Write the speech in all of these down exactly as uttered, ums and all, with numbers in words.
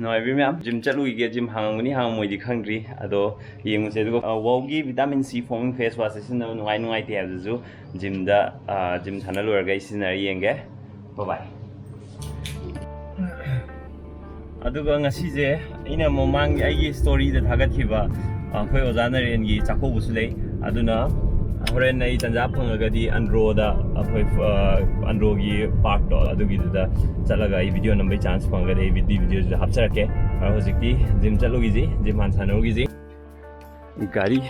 ꯅꯨꯡꯉꯥꯏꯕꯤ ꯃꯌꯥꯝ, gym ꯆꯠꯂꯨꯈꯤꯒꯦ꯫ Gym ꯍꯥꯡꯉꯝꯒꯅꯤ ꯍꯥꯡꯉꯝꯃꯣꯏꯗꯤ ꯈꯪꯗ꯭ꯔꯤ, ꯑꯗꯣ ꯌꯦꯡꯉꯨꯁꯦ꯫ ꯑꯗꯨꯒ ꯋꯥꯎꯒꯤ ꯚꯤꯇꯥꯃꯤꯟ ꯁꯤ ꯐꯣꯃꯤꯡ ꯐꯦꯁ ꯋꯥꯁꯁꯦ ꯁꯤꯖꯤꯟꯅꯕ ꯅꯨꯡꯉꯥꯏ ꯅꯨꯡꯉꯥꯏꯇꯦ ꯍꯥꯏꯕꯗꯨꯁꯨ ꯖꯤꯝꯗ, ꯖꯤꯝ ꯁꯥꯟꯅ ꯂꯣꯏꯔꯒ ꯑꯩ ꯁꯤꯖꯤꯟꯅꯔ ꯌꯦꯡꯒꯦ꯫ ꯕꯥꯏ꯫ ꯑꯗꯨꯒ ꯉꯁꯤꯁꯦ ꯑꯩꯅ ꯃꯃꯥꯡꯒꯤ ꯑꯩꯒꯤ ꯁ꯭ꯇꯣꯔꯤꯗ ꯊꯥꯒꯠꯈꯤꯕ, ꯑ, ꯑꯩꯈꯣꯏ ꯑꯣꯖꯥ ꯅꯔꯦꯟꯒꯤ ꯆꯥꯛꯀꯧꯕꯁꯨ ꯂꯩ꯫ ꯑꯗꯨꯅ ꯍꯣꯔꯦꯟ ꯑꯩ ꯇꯟꯖꯥ ꯐꯪꯉꯒꯗꯤ ꯑꯟꯗ꯭ꯔꯣꯗ, ꯑꯩꯈꯣꯏ, ꯑ, ꯑꯟꯗ꯭ꯔꯣꯒꯤ ꯄꯥꯔꯛꯇꯣ, ꯑꯗꯨꯒꯤꯗꯨꯗ ꯆꯠꯂꯒ ꯑꯩ ꯚꯤꯗꯤꯑꯣ ꯅꯝꯕꯩ ꯆꯥꯟꯁ ꯐꯪꯉꯒꯗꯤ ꯑꯩ ꯚꯤ-, ꯚꯤꯗꯤꯑꯣꯁꯤꯗ ꯍꯥꯞꯆꯔꯛꯀꯦ꯫ ꯑꯗꯣ ꯍꯧꯖꯤꯛꯇꯤ ꯖꯤꯝ ꯆꯠꯂꯨꯈꯤꯁꯤ, ꯖꯤꯝ ꯍꯥꯟꯅ ꯁꯥꯟꯅꯔꯨꯈꯤꯁꯤ꯫ ꯒꯥꯔꯤ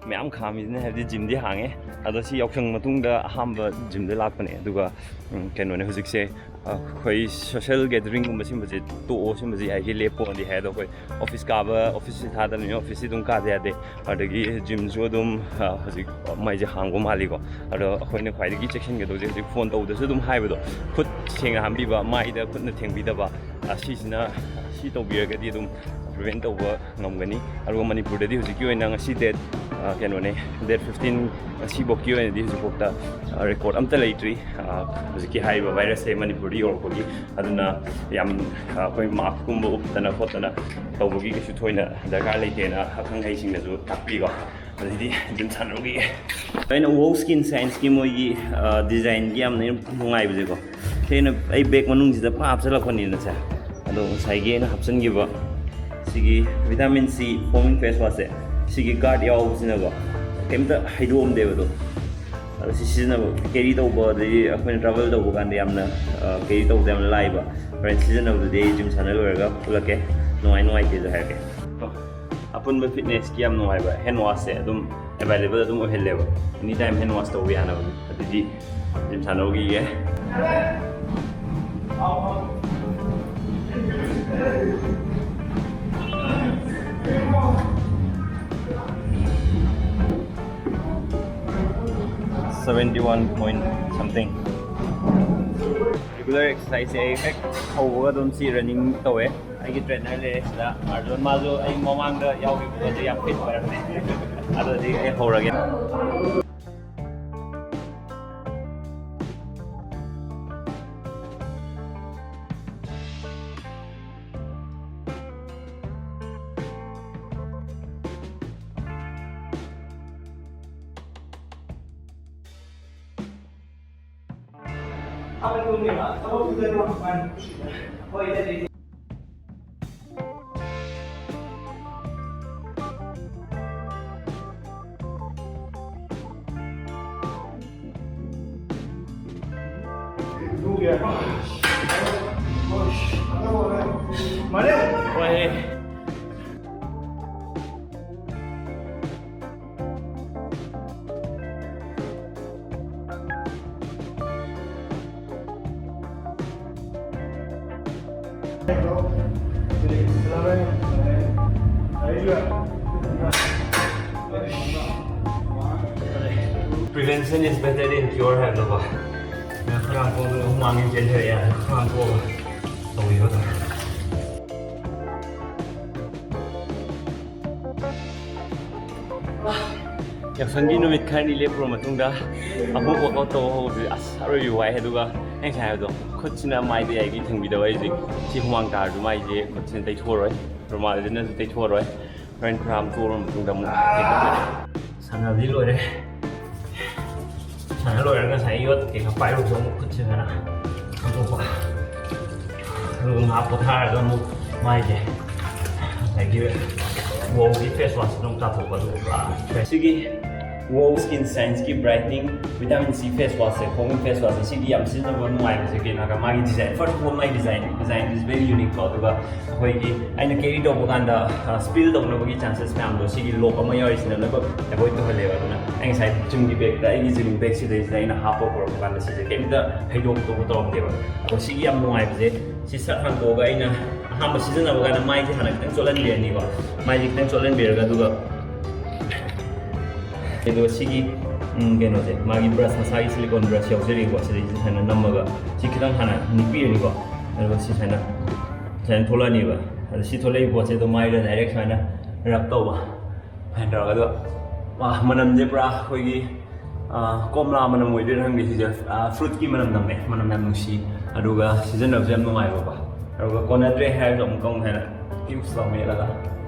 ꯃꯌꯥꯝ ꯈꯥꯝꯃꯤꯁꯤꯅ ꯍꯥꯏꯕꯗꯤ ꯖꯤꯝꯗꯤ ꯍꯥꯡꯉꯦ꯫ ꯑꯗꯣ ꯁꯤ ꯌꯥꯎꯁꯪ ꯃꯇꯨꯡꯗ ꯑꯍꯥꯟꯕ ꯖꯤꯝꯗ ꯂꯥꯛꯄꯅꯦ꯫ ꯑꯗꯨꯒ, ꯎꯝ, ꯀꯩꯅꯣꯅꯦ, ꯍꯧꯖꯤꯛꯁꯦ, ꯑ, ꯑꯩꯈꯣꯏ ꯁꯣꯁꯦꯜ ꯒꯦꯗꯔꯤꯡꯒꯨꯝꯕ ꯁꯤꯒꯨꯝꯕꯁꯦ ꯇꯣꯛꯑꯣ, ꯁꯤꯒꯨꯝꯕꯁꯦ ꯌꯥꯔꯤꯈꯩ ꯂꯦꯞꯄꯣꯗꯤ ꯍꯥꯏ꯫ ꯑꯗꯣ ꯑꯩꯈꯣꯏ ꯑꯣꯐꯤꯁ ꯀꯥꯕ, ꯑꯣꯐꯤꯁꯁꯤ ꯊꯥꯗꯕꯅꯤꯅ ꯑꯣꯐꯤꯁꯁꯤ ꯑꯗꯨꯝ ꯀꯥꯗ ꯌꯥꯗꯦ꯫ ꯑꯗꯒꯤ ꯖꯤꯝꯁꯨ ꯑꯗꯨꯝ, ꯑ, ꯍꯧꯖꯤꯛ ꯃꯩꯁꯦ ꯍꯥꯡꯕ ꯃꯥꯜꯂꯤꯀꯣ꯫ ꯑꯗꯣ ꯑꯩꯈꯣꯏꯅ ꯈ꯭ꯋꯥꯏꯗꯒꯤ ꯆꯦꯛꯁꯤꯟꯒꯗꯧꯁꯦ ꯍꯧꯖꯤꯛ ꯐꯣꯟ ꯇꯧꯕꯗꯁꯨ ꯑꯗꯨꯝ ꯍꯥꯏꯕꯗꯣ, ꯈꯨꯠ ꯁꯦꯡꯅ ꯍꯥꯝꯕꯤꯕ, ꯃꯥꯏꯗ ꯈꯨꯠꯅ ꯊꯦꯡꯕꯤꯗꯕ, ꯑ, ꯁꯤꯁꯤꯅ, ꯁꯤ ꯇꯧꯕꯤꯔꯒꯗꯤ ꯑꯗꯨꯝ ꯄ꯭ꯔꯤꯚꯦꯟ ꯇꯧꯕ ꯉꯝꯒꯅꯤ꯫ ꯑꯗꯨꯒ ꯃꯅꯤꯄꯨꯔꯗꯗꯤ ꯍꯧꯖꯤꯛꯀꯤ ꯑꯣꯏꯅ ꯉꯁꯤ ꯗꯦꯠ, ꯑ, ꯀꯩꯅꯣꯅꯦ, ꯗꯦꯠ ꯐꯤꯐꯇꯤꯟ, ꯉꯁꯤꯐꯥꯎꯀꯤ ꯑꯣꯏꯅꯗꯤ ꯍꯧꯖꯤꯛꯐꯥꯎꯗ, ꯑ, ꯔꯦꯀꯣꯔꯠ ꯑꯝꯇ ꯂꯩꯇ꯭ꯔꯤ꯫ ꯑ, ꯍꯧꯖꯤꯛꯀꯤ ꯍꯥꯏꯔꯤꯕ ꯚꯥꯏꯔꯁꯁꯦ ꯃꯅꯤꯄꯨꯔꯗ ꯌꯧꯔꯛꯄꯒꯤ꯫ ꯑꯗꯨꯅ ꯌꯥꯝ, ꯑ, ꯑꯩꯈꯣꯏ ꯃꯥꯁꯀꯨꯝꯕ ꯎꯞꯇꯅ ꯈꯣꯠꯇꯅ ꯇꯧꯕꯒꯤ ꯀꯩꯁꯨ ꯊꯣꯏꯅ ꯗꯔꯀꯥꯔ ꯂꯩꯇꯦꯅ ꯑꯈꯪ ꯑꯍꯩꯁꯤꯡꯅꯁꯨ ꯇꯥꯛꯄꯤꯀꯣ꯫ ꯑꯗꯩꯗꯤ ꯖꯤꯝ ꯁꯥꯟꯅꯔꯨꯈꯤꯒꯦ꯫ ꯑꯩꯅ ꯋꯣ ꯁ꯭ꯀꯤꯟ ꯁꯥꯏꯟꯁꯀꯤ ꯃꯣꯏꯒꯤ, ꯑ, ꯗꯤꯖꯥꯏꯟꯒꯤ ꯌꯥꯝꯅ ꯅꯨꯡꯉꯥꯏꯕꯁꯦꯀꯣ꯫ ꯁꯤ ꯑꯩꯅ ꯑꯩ ꯕꯦꯒ ꯃꯅꯨꯡꯁꯤꯗ ꯄꯥꯞ ꯍꯥꯞꯆꯜꯂꯛꯄꯅꯤꯅ ꯁꯦ꯫ ꯑꯗꯣ ꯉꯁꯥꯏꯒꯤ ꯑꯩꯅ ꯍꯥꯞꯆꯤꯟꯈꯤꯕ ꯁꯤꯒꯤ ꯚꯤꯇꯥꯃꯤꯟ ꯁꯤ ꯐꯣꯃꯤꯡ ꯐꯦꯁ ꯋꯥꯁꯁꯦ, ꯁꯤꯒꯤ ꯒꯥꯔꯗ ꯌꯥꯎꯕꯁꯤꯅꯀꯣ, ꯀꯩꯝꯇ ꯍꯩꯗꯣꯛꯑꯝꯗꯦꯕ ꯑꯗꯣ꯫ ꯑꯗꯣ ꯁꯤ ꯁꯤꯖꯤꯟꯅꯕ, ꯀꯦꯔꯤ ꯇꯧꯕ, ꯑꯗꯩꯗꯤ ꯑꯩꯈꯣꯏꯅ ꯇ꯭ꯔꯥꯚꯦꯜ ꯇꯧꯕ ꯀꯥꯟꯗ ꯌꯥꯝꯅ, ꯑ, ꯀꯦꯔꯤ ꯇꯧꯕꯗ ꯌꯥꯝꯅ ꯂꯥꯏꯕ꯫ ꯍꯣꯔꯦꯟ ꯁꯤꯖꯤꯟꯅꯕꯗꯨꯗꯤ ꯑꯩ ꯖꯤꯝ ꯁꯥꯟꯅ ꯂꯣꯏꯔꯒ ꯎꯠꯂꯛꯀꯦ, ꯅꯨꯡꯉꯥꯏ ꯅꯨꯡꯉꯥꯏꯇꯦꯁꯨ ꯍꯥꯏꯔꯛꯀꯦ꯫ ꯑꯄꯨꯟꯕ ꯐꯤꯠꯅꯦꯁꯀꯤ ꯌꯥꯝ ꯅꯨꯡꯉꯥꯏꯕ ꯍꯦꯟ ꯋꯥꯁꯁꯦ ꯑꯗꯨꯝ ꯑꯦꯕꯥꯏꯂꯦꯕꯜ ꯑꯗꯨꯝ ꯑꯣꯏꯍꯜꯂꯦꯕ꯫ ꯑꯦꯅꯤ ꯇꯥꯏꯝ ꯍꯦꯟ ꯋꯥꯁ ꯇꯧꯕ ꯌꯥꯅꯕ꯫ ꯑꯗꯨꯗꯤ ꯖꯤꯝ ꯁꯥꯟꯅꯔꯨꯈꯤꯒꯦ꯫ Seventy one point something. Regular exercise ꯁꯦ ꯑꯩ ꯍꯦꯛ ꯍꯧꯕꯒ ꯑꯗꯨꯝ ꯁꯤ ꯔꯟꯅꯤꯡ ꯇꯧꯋꯦ꯫ ꯑꯩꯒꯤ ꯇ꯭ꯔꯦꯅꯔ ꯂꯩꯔꯦ ꯁꯤꯗ, ꯑꯥꯔꯖꯨꯟ꯫ ꯃꯥꯁꯨ ꯑꯩ ꯃꯃꯥꯡꯗ ꯌꯥꯎꯈꯤꯕꯗꯣ ꯌꯥꯝ ꯐꯤꯠ ꯑꯣꯏꯔꯝꯃꯦ꯫ ꯑꯗꯨꯗꯤ ꯑꯩ ꯍꯧꯔꯒꯦ꯫ Prevention is better than cure ꯍꯥꯏꯕꯗꯣꯀꯣ꯫ ꯈꯔ ꯍꯥꯡꯇꯣꯛꯑꯒ ꯍꯨꯃꯥꯡ ꯆꯦꯟꯊꯔꯛꯑꯦ꯫ ꯈꯔ ꯍꯥꯡꯇꯣꯛꯑꯒ ꯇꯧꯕꯤꯕ ꯇꯥꯔꯦ꯫ ꯌꯥꯎꯁꯪꯒꯤ ꯅꯨꯃꯤꯠ ꯈꯔꯅꯤ ꯂꯦꯞꯄꯨꯔ ꯃꯇꯨꯡꯗ ꯑꯃꯨꯛ ꯋꯥꯛꯑꯥꯎꯠ ꯇꯧꯕ ꯍꯧꯕꯁꯦ ꯑꯁ ꯑꯔꯣꯏꯕꯤ ꯋꯥꯏ꯫ ꯑꯗꯨꯒ ꯑꯩ ꯉꯁꯥꯏ ꯍꯥꯏꯕꯗꯣ, ꯈꯨꯠꯁꯤꯅ ꯃꯥꯏꯗ ꯌꯥꯏꯒꯤ ꯊꯦꯡꯕꯤꯗꯕ ꯑꯩꯁꯦ꯫ ꯁꯤ ꯍꯨꯃꯥꯡ ꯇꯥꯔꯁꯨ ꯃꯥꯏꯁꯦ ꯈꯨꯠꯁꯤꯅ ꯇꯩꯊꯣꯛꯑꯔꯣꯏ, ꯔꯨꯃꯥꯜꯁꯤꯅꯁꯨ ꯇꯩꯊꯣꯛꯑꯔꯣꯏ꯫ ꯍꯣꯔꯦꯟ ꯈꯔ ꯍꯥꯝꯇꯣꯛꯑ ꯃꯇꯨꯡꯗ ꯑꯃꯨꯛ ꯁꯥꯟꯅꯕꯗꯤ ꯂꯣꯏꯔꯦ꯫ ꯁꯥꯟꯅ ꯂꯣꯏꯔꯒ ꯉꯁꯥꯏ ꯌꯣꯠ ꯀꯩꯀꯥ ꯄꯥꯏꯔꯨꯕꯗꯣ ꯑꯃꯨꯛ ꯈꯨꯠꯁꯦ ꯈꯔ ꯍꯥꯝꯗꯣꯛꯄ꯫ ꯑꯗꯨꯒ ꯉꯥꯏꯍꯥꯛ ꯄꯣꯊꯥꯔꯒ ꯑꯃꯨꯛ ꯃꯥꯏꯁꯦ ꯉꯁꯥꯏꯒꯤ ꯋꯣꯒꯤ ꯐꯦꯁ ꯋꯥꯁꯇ ꯑꯃꯨꯛ ꯇꯥꯊꯣꯛꯄ꯫ ꯑꯗꯨꯒ ꯄꯨꯔꯥ fresh꯫ ꯁꯤꯒꯤ ꯋꯣ ꯁ꯭ꯀꯤꯟ ꯁꯥꯏꯟꯁꯀꯤ ꯕ꯭ꯔꯥꯏꯠꯅꯤꯡ ꯚꯤꯇꯥꯃꯤꯟ ꯁꯤ ꯐꯦꯁ ꯋꯥꯁꯁꯦ, ꯐꯣꯒꯤꯡ ꯐꯦꯁ ꯋꯥꯁꯁꯦ, ꯁꯤꯗꯤ ꯌꯥꯝ ꯁꯤꯖꯤꯟꯅꯕ ꯅꯨꯡꯉꯥꯏꯕꯁꯦ ꯀꯩꯅꯣ ꯍꯥꯏꯔꯒ ꯃꯥꯒꯤ ꯗꯤꯖꯥꯏꯟ, first of all, ꯃꯥꯒꯤ design, design is very unique ꯀꯣ꯫ ꯑꯗꯨꯒ ꯑꯩꯈꯣꯏꯒꯤ ꯑꯩꯅ ꯀꯦꯔꯤ ꯇꯧꯕ ꯀꯥꯟꯗ ꯁ꯭ꯄꯤꯜ ꯇꯧꯅꯕꯒꯤ ꯆꯥꯟꯁꯦꯁ ꯃꯌꯥꯝꯗꯣ ꯁꯤꯒꯤ ꯂꯣꯛ ꯑꯃ ꯌꯥꯎꯔꯤꯁꯤꯅ ꯂꯣꯏꯅꯃꯛ ꯑꯦꯚꯣꯏꯗ ꯇꯧꯍꯜꯂꯦꯕ꯫ ꯑꯗꯨꯅ ꯑꯩ ꯉꯁꯥꯏ ꯖꯤꯝꯒꯤ ꯕꯦꯒꯇ, ꯑꯩꯒꯤ ꯖꯤꯝ ꯕꯦꯒꯁꯤꯗꯩꯁꯤꯗ ꯑꯩꯅ ꯍꯥꯞꯄ ꯄꯨꯔꯛꯄ ꯀꯥꯟꯗ ꯁꯤꯁꯦ ꯀꯩꯝꯇ ꯍꯩꯗꯣꯛ ꯈꯣꯠꯇꯣꯛꯄ ꯇꯧꯔꯝꯗꯦꯕ꯫ ꯑꯗꯣ ꯁꯤꯒꯤ ꯌꯥꯝ ꯅꯨꯡꯉꯥꯏꯕꯁꯦ, ꯁꯤ ꯁꯠ ꯍꯥꯡꯗꯣꯛꯑꯒ ꯑꯩꯅ ꯑꯍꯥꯟꯕ ꯁꯤꯖꯤꯟꯅꯕ ꯀꯥꯟꯗ ꯃꯥꯏꯁꯦ ꯍꯥꯟꯅ ꯈꯤꯇꯪ ꯆꯣꯠꯍꯟꯕꯤꯔꯅꯤꯀꯣ꯫ ꯃꯥꯏꯁꯦ ꯈꯤꯇꯪ ꯆꯣꯠꯍꯟꯕꯤꯔꯒ, ꯑꯗꯨꯒ ꯑꯗꯨꯒ ꯁꯤꯒꯤ, ꯎꯝ, ꯀꯩꯅꯣꯁꯦ, ꯃꯥꯒꯤ ꯕ꯭ꯔꯁ, ꯃꯁꯥꯒꯤ ꯁꯤꯂꯤꯀꯣꯟ ꯕ꯭ꯔꯁ ꯌꯥꯎꯖꯔꯤꯀꯣ꯫ ꯁꯤꯗꯩꯁꯤꯗ ꯁꯨꯃꯥꯏꯅ ꯅꯝꯃꯒ ꯁꯤ ꯈꯤꯇꯪ ꯍꯥꯟꯅ ꯅꯤꯛꯄꯤꯔꯅꯤꯀꯣ꯫ ꯑꯗꯨꯒ ꯁꯤ ꯁꯨꯃꯥꯏꯅ, ꯁꯨꯃꯥꯏꯅ ꯊꯣꯛꯂꯛꯑꯅꯤꯕ꯫ ꯑꯗꯣ ꯁꯤ ꯊꯣꯛꯂꯛꯏꯕ ꯄꯣꯠꯁꯦ ꯑꯗꯨꯝ ꯃꯥꯏꯗ ꯗꯥꯏꯔꯦꯛ ꯁꯨꯃꯥꯏꯅ ꯔꯕ ꯇꯧꯕ꯫ ꯁꯨꯃꯥꯏꯅ ꯇꯧꯔꯒ ꯑꯗꯣ, ꯋꯥ, ꯃꯅꯝꯁꯦ ꯄꯨꯔꯥ ꯑꯩꯈꯣꯏꯒꯤ, ꯑ, ꯀꯣꯝꯂꯥ ꯃꯅꯝ ꯑꯣꯏꯗꯣꯏꯔꯥ ꯈꯪꯗꯦ꯫ ꯁꯤꯁꯦ, ꯑ, ꯐ꯭ꯔꯨꯠꯀꯤ ꯃꯅꯝ ꯅꯝꯃꯦ꯫ ꯃꯅꯝ ꯌꯥꯝ ꯅꯨꯡꯁꯤ꯫ ꯑꯗꯨꯒ ꯁꯤꯖꯤꯟꯅꯕꯁꯨ ꯌꯥꯝ ꯅꯨꯡꯉꯥꯏꯕꯀꯣ꯫ ꯑꯗꯨꯒ ꯀꯣꯟꯅꯗ꯭ꯔꯦ ꯍꯥꯏꯔꯁꯨ ꯑꯃꯨꯛꯀ ꯑꯃꯨꯛ ꯍꯦꯟꯅ ꯇꯤꯞꯁ ꯂꯥꯎ ꯃꯦꯠꯂꯒ,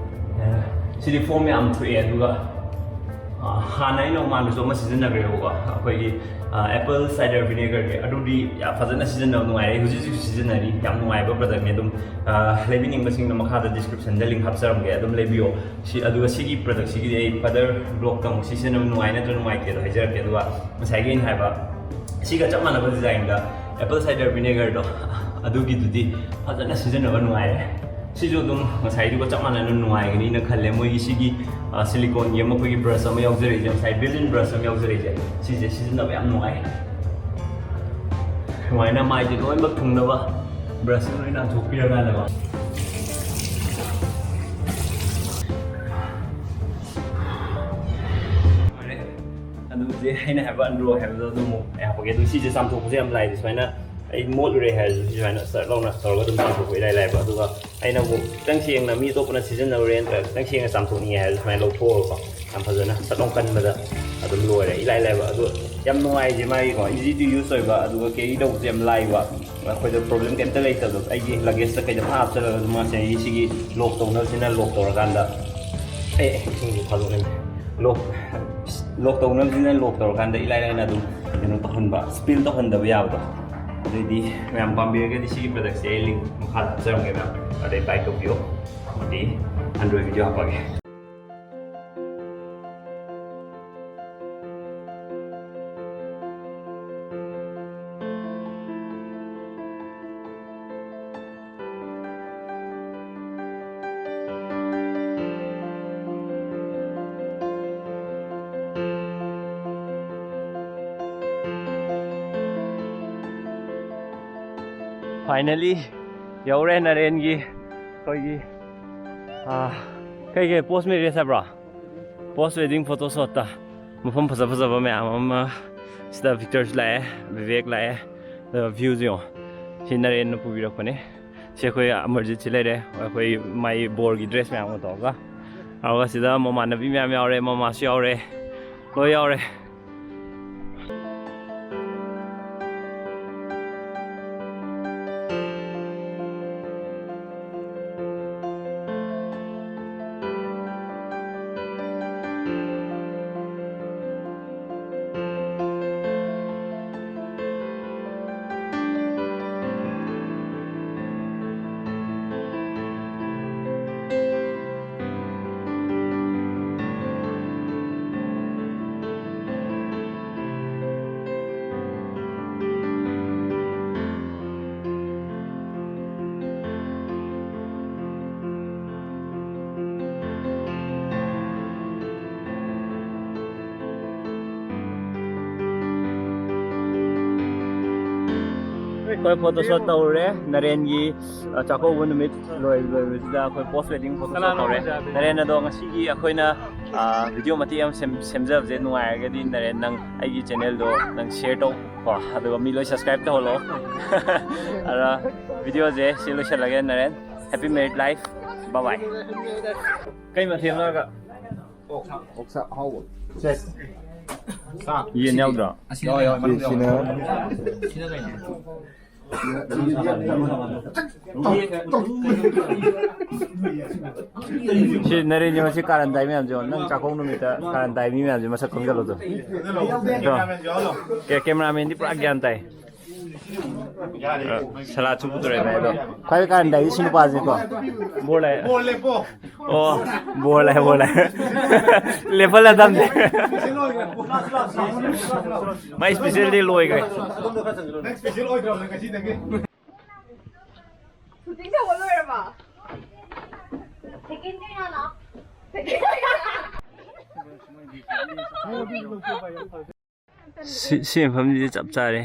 ꯑ, ꯁꯤꯗꯤ ꯐꯣꯝ ꯌꯥꯝ ꯊꯣꯛꯑꯦ꯫ ꯑꯗꯨꯒ ꯍꯥꯟꯅ ꯑꯩꯅ ꯃꯃꯥꯡꯗꯁꯨ ꯑꯃ ꯁꯤꯖꯤꯟꯅꯈ꯭ꯔꯦꯕꯀꯣ, ꯑꯩꯈꯣꯏꯒꯤ ꯑꯦꯄꯜ ꯁꯥꯏꯗꯔ ꯚꯤꯅꯦꯒꯔꯒꯤ꯫ ꯑꯗꯨꯗꯤ ꯌꯥꯝ ꯐꯖꯅ ꯁꯤꯖꯤꯟꯅꯕ ꯅꯨꯡꯉꯥꯏꯔꯦ, ꯍꯧꯖꯤꯛ ꯍꯧꯖꯤꯛꯁꯨ ꯁꯤꯖꯤꯟꯅꯔꯤ꯫ ꯌꯥꯝ ꯅꯨꯡꯉꯥꯏꯕ ꯄ꯭ꯔꯗꯛꯅꯦ꯫ ꯑꯗꯨꯝ ꯂꯩꯕꯤꯅꯤꯡꯕꯁꯤꯡꯅ ꯃꯈꯥꯗ ꯗꯤꯁꯀ꯭ꯔꯤꯞꯁꯟꯗ ꯂꯤꯡ ꯍꯥꯞꯆꯔꯝꯒꯦ, ꯑꯗꯨꯝ ꯂꯩꯕꯤꯌꯣ꯫ ꯁꯤ, ꯑꯗꯨꯒ ꯁꯤꯒꯤ ꯄ꯭ꯔꯗꯛꯁꯤꯒꯤꯗꯤ ꯑꯩ ꯐꯔꯗꯔ ꯕ꯭ꯂꯣꯛꯇ ꯑꯃꯨꯛ ꯁꯤ ꯁꯤꯖꯤꯟꯅꯕ ꯅꯨꯡꯉꯥꯏ ꯅꯠꯇ꯭ꯔ ꯅꯨꯡꯉꯥꯏꯇꯦꯗꯣ ꯍꯥꯏꯖꯔꯛꯀꯦ꯫ ꯑꯗꯨꯒ ꯉꯁꯥꯏꯒꯤ ꯑꯩꯅ ꯍꯥꯏꯕ ꯁꯤꯒ ꯆꯞ ꯃꯥꯟꯅꯕ ꯗꯤꯖꯥꯏꯟꯗ ꯑꯦꯄꯜ ꯁꯥꯏꯗꯔ ꯚꯤꯅꯦꯒꯔꯗꯣ, ꯑꯗꯨꯒꯤꯗꯨꯗꯤ ꯐꯖꯅ ꯁꯤꯖꯤꯟꯅꯕ ꯅꯨꯡꯉꯥꯏꯔꯦ꯫ ꯁꯤꯁꯨ ꯑꯗꯨꯝ ꯉꯁꯥꯏꯗꯨꯒ ꯆꯞ ꯃꯥꯟꯅꯅ ꯅꯨꯡꯉꯥꯏꯒꯅꯤꯅ ꯈꯜꯂꯦ꯫ ꯃꯣꯏꯒꯤ ꯁꯤꯒꯤ ꯁꯤꯂꯤꯀꯣꯟꯒꯤ ꯑꯃ ꯑꯩꯈꯣꯏꯒꯤ ꯕ꯭ꯔꯁ ꯑꯃ ꯌꯥꯎꯖꯔꯛꯏꯁꯦ, ꯉꯁꯥꯏ ꯕꯤꯜ ꯏꯟ ꯕ꯭ꯔꯁ ꯑꯃ ꯌꯥꯎꯖꯔꯛꯏꯁꯦ, ꯁꯤꯁꯦ ꯁꯤꯖꯤꯟꯅꯕ ꯌꯥꯝ ꯅꯨꯡꯉꯥꯏ꯫ ꯁꯨꯃꯥꯏꯅ ꯃꯥꯏꯁꯦ ꯂꯣꯏꯅꯃꯛ ꯊꯨꯡꯅꯕ ꯕ꯭ꯔꯁꯁꯦ ꯂꯣꯏ ꯅꯥꯟꯊꯣꯛꯄꯤꯔꯀꯥꯟꯗꯀꯣ꯫ ꯂꯣꯏꯔꯦ꯫ ꯑꯗꯨ ꯍꯧꯖꯤꯛ ꯑꯩꯅ ꯍꯥꯏꯕ ꯑꯟꯗ꯭ꯔꯣ ꯍꯥꯏꯕꯗꯣ ꯑꯗꯨ ꯑꯃꯨꯛ ꯑꯩ ꯍꯥꯞꯄꯛꯀꯦ꯫ ꯑꯗꯨ ꯁꯤꯁꯦ ꯆꯥꯝꯊꯣꯛꯄꯁꯦ ꯌꯥꯝ ꯂꯥꯏ꯫ ꯁꯨꯃꯥꯏꯅ ꯑꯩ ꯃꯣꯠꯂꯨꯔꯦ ꯍꯥꯏꯔꯁꯨ ꯁꯤ ꯁꯨꯃꯥꯏꯅ ꯁꯠ ꯂꯥꯎꯅ ꯇꯧꯔꯒ ꯑꯗꯨꯝ ꯆꯥꯝꯊꯣꯛꯄ ꯏꯂꯥꯏ ꯂꯥꯏꯕ꯫ ꯑꯗꯨꯒ ꯑꯩꯅ ꯑꯃꯨꯛ ꯈꯤꯇꯪ ꯁꯦꯡꯅ ꯃꯤ ꯑꯇꯣꯞꯄꯅ ꯁꯤꯖꯤꯟꯅꯔꯨꯔꯦ ꯅꯠꯇ꯭ꯔꯒ ꯈꯤꯇꯪ ꯁꯦꯡꯅ ꯆꯥꯝꯊꯣꯛꯅꯤꯡꯉꯦ ꯍꯥꯏꯔꯁꯨ ꯁꯨꯃꯥꯏꯅ ꯂꯧꯊꯣꯛꯑꯒꯀꯣ, ꯌꯥꯝ ꯐꯖꯅ ꯁꯠ ꯂꯥꯎ ꯀꯟꯕꯗ ꯑꯗꯨꯝ ꯂꯣꯏꯔꯦ, ꯏꯂꯥꯏ ꯂꯥꯏꯕ꯫ ꯑꯗꯨ ꯌꯥꯝ ꯅꯨꯡꯉꯥꯏꯁꯦ ꯃꯥꯒꯤꯀꯣ, ꯏꯖꯤ ꯇꯨ ꯌꯨꯁ ꯑꯣꯏꯕ, ꯑꯗꯨꯒ ꯀꯦꯔꯤ ꯇꯧꯕꯁꯦ ꯌꯥꯝ ꯂꯥꯏꯕ, ꯑꯩꯈꯣꯏꯗ ꯄ꯭ꯔꯣꯕ꯭ꯂꯦꯝ ꯀꯩꯝꯇ ꯂꯩꯇꯕꯗꯣ꯫ ꯑꯩꯒꯤ ꯂꯒꯦꯖꯇ ꯀꯩꯗ ꯐꯠ ꯍꯥꯞꯆꯜꯂꯒ ꯑꯗꯨꯝ ꯃꯥꯁꯦ ꯑꯩ ꯁꯤꯒꯤ ꯂꯣꯛ ꯇꯧꯅꯕꯁꯤꯅ ꯂꯣꯛ ꯇꯧꯔꯀꯥꯟꯗ, ꯑꯦ, ꯏꯁꯤꯡꯁꯦ ꯊꯥꯗꯣꯛꯅꯤꯡꯗꯦ꯫ ꯂꯣꯛ, ꯂꯣꯛ ꯇꯧꯅꯕꯁꯤꯅ ꯂꯣꯛ ꯇꯧꯔꯀꯥꯟꯗ ꯏꯂꯥꯏ ꯂꯥꯏꯅ ꯑꯗꯨꯝ ꯀꯩꯅꯣ ꯇꯧꯍꯟꯕ, ꯁ꯭ꯄꯤꯜ ꯇꯧꯍꯟꯗꯕ ꯌꯥꯕꯗꯣ꯫ ꯑꯗꯨꯏꯗꯤ ꯃꯌꯥꯝ ꯄꯥꯝꯕꯤꯔꯒꯗꯤ ꯁꯤꯒꯤ ꯄ꯭ꯔꯗꯛꯁꯦ ꯑꯩ ꯂꯤꯡ ꯃꯈꯥꯗ ꯍꯥꯞꯆꯔꯝꯒꯦ ꯃꯌꯥꯝ, ꯑꯗꯩ ꯕꯥꯏ ꯇꯧꯕꯤꯌꯣ꯫ ꯑꯗꯨꯗꯤ ꯑꯟꯗ꯭ꯔꯣꯏ ꯚꯤꯗꯤꯑꯣ ꯍꯥꯞꯄꯛꯑꯒꯦ꯫ Finally ꯌꯧꯔꯦ ꯅꯔꯦꯟꯒꯤ ꯑꯩꯈꯣꯏꯒꯤ, ꯑꯥ, ꯀꯩ ꯀꯩ ꯄꯣꯁ ꯃꯦꯔꯤꯌꯦꯖ ꯍꯥꯏꯕ꯭ꯔꯣ? ꯄꯣꯁ ꯋꯦꯗꯤꯡ ꯐꯣꯇꯣ ꯁꯣꯠꯇ ꯃꯐꯝ ꯐꯖ ꯐꯖꯕ ꯃꯌꯥꯝ ꯑꯃ ꯁꯤꯗ ꯄꯤꯛꯆꯔꯁꯨ ꯂꯥꯛꯑꯦ, ꯚꯤꯕꯦꯛ ꯂꯥꯛꯑꯦ, ꯑꯗꯨꯒ ꯚ꯭ꯌꯨꯁꯦ ꯌꯦꯡꯉꯣ꯫ ꯁꯤ ꯅꯔꯦꯟꯅ ꯄꯨꯕꯤꯔꯛꯄꯅꯦ꯫ ꯁꯤ ꯑꯩꯈꯣꯏ ꯑꯃꯔꯖꯤꯠꯁꯤ ꯂꯩꯔꯦ, ꯑꯩꯈꯣꯏ ꯃꯥꯏ ꯕꯣꯔꯒꯤ ꯗ꯭ꯔꯦꯁ ꯃꯌꯥꯝ ꯑꯃ ꯇꯧꯔꯒ꯫ ꯑꯗꯨꯒ ꯁꯤꯗ ꯃꯃꯥꯟꯅꯕꯤ ꯃꯌꯥꯝ ꯌꯥꯎꯔꯦ, ꯃꯃꯥꯁꯨ ꯌꯥꯎꯔꯦ, ꯂꯣꯏ ꯌꯥꯎꯔꯦ꯫ ꯑꯩꯈꯣꯏ ꯐꯣꯇꯣ ꯁꯣꯠ ꯇꯧꯔꯦ꯫ ꯅꯔꯦꯟꯒꯤ ꯑ, ꯆꯥꯛꯀꯧꯕ ꯅꯨꯃꯤꯠ ꯂꯣꯏ ꯂꯣꯏꯕꯁꯤꯗ ꯑꯩꯈꯣꯏ ꯄꯣꯁ ꯋꯦꯗꯤꯡ ꯐꯣꯇꯣ ꯁꯣꯠ ꯇꯧꯔꯦ꯫ ꯅꯔꯦꯟ, ꯑꯗꯣ ꯉꯁꯤꯒꯤ ꯑꯩꯈꯣꯏꯅ ꯚꯤꯗꯤꯑꯣ ꯃꯇꯦꯛ ꯑꯃ ꯁꯦꯝ- ꯁꯦꯝꯖꯕꯁꯦ ꯅꯨꯡꯉꯥꯏꯔꯒꯗꯤ, ꯅꯔꯦꯟ, ꯅꯪ ꯑꯩꯒꯤ ꯆꯦꯅꯦꯜꯗꯣ ꯅꯪ ꯁꯤꯌꯔ ꯇꯧ ꯀꯣ, ꯑꯗꯨꯒ ꯃꯤ ꯂꯣꯏ ꯁꯕꯁꯀ꯭ꯔꯥꯏꯕ ꯇꯧꯍꯜꯂꯣ꯫ ꯑꯗ ꯚꯤꯗꯤꯑꯣꯁꯦ ꯁꯤ ꯂꯣꯏꯁꯤꯜꯂꯒꯦ꯫ Naren, happy married life, bye bye꯫ ꯀꯩ ꯃꯊꯦꯜꯅꯣ ꯍꯥꯏꯔꯒ? ꯑꯣꯛꯁꯥ ꯑꯍꯥꯎꯕ꯫ ꯌꯦꯟ ꯌꯥꯎꯗ꯭ꯔꯣ? ꯑꯁꯤꯅ ꯀꯩꯅꯣ? ꯁꯤꯅ ꯁꯤ ꯅꯔꯦꯟꯒꯤ ꯃꯁꯤ ꯀꯥꯔꯟ ꯇꯥꯏ ꯃꯌꯥꯝꯁꯦ ꯌꯦꯡꯉꯣ꯫ ꯅꯪ ꯆꯥꯛꯀꯧ ꯅꯨꯃꯤꯠꯇ ꯀꯥꯔꯟ ꯇꯥꯏ ꯃꯤ ꯃꯌꯥꯝꯁꯦ ꯃꯁꯛ ꯈꯪꯖꯜꯂꯣ ꯑꯗꯨꯝ꯫ ꯀꯦ- ꯀꯦꯃꯦꯔꯥꯃꯦꯟꯗꯤ ꯄꯨꯔꯥ ꯒ꯭ꯌꯥꯟ ꯇꯥꯏ꯫ ꯑ, ꯁꯂꯥꯠꯁꯨ ꯄꯨꯊꯣꯔꯛꯑꯦ ꯑꯗꯣ꯫ ꯈ꯭ꯋꯥꯏ ꯀꯥꯔꯟ ꯇꯥꯏꯁꯤ ꯁꯤ ꯅꯨꯄꯥꯁꯤꯀꯣ꯫ ꯕꯣꯔ ꯂꯥꯛꯑꯦ꯫ ꯑꯣ, ꯕꯣꯔ ꯂꯥꯛꯑꯦ, ꯕꯣꯔ ꯂꯥꯛꯑꯦ꯫ ꯂꯦꯞꯍꯜꯂ ꯊꯝꯁꯦ꯫ ꯃꯥꯏ special day ꯂꯣꯏꯈ꯭ꯔꯦ꯫ ꯅꯪ special ꯑꯣꯏꯗ꯭ꯔꯕꯅꯦ ꯉꯁꯤꯗꯒꯤ꯫ ꯁꯨꯇꯤꯡ ꯇꯧꯕ ꯂꯣꯏꯔꯕ? ꯁꯦꯀꯦꯟ ꯀꯌꯥꯅꯣ? ꯁꯦꯀꯦꯟ ꯀꯌꯥꯅꯣ? ꯁꯤ, ꯁꯤ ꯃꯐꯝꯁꯤꯗꯤ ꯆꯞ ꯆꯥꯔꯦ꯫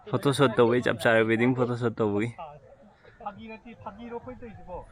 ꯐꯣꯇꯣ ꯁꯣꯠ ꯇꯧꯕꯩ ꯆꯞ ꯆꯥꯔꯦ, wedding photo shoot ꯇꯧꯕꯒꯤ꯫ ꯐꯥꯒꯤ ꯅꯠꯇꯦ, ꯐꯥꯒꯤꯔꯣ ꯑꯩꯈꯣꯏ ꯇꯧꯔꯤꯁꯤꯕꯣ?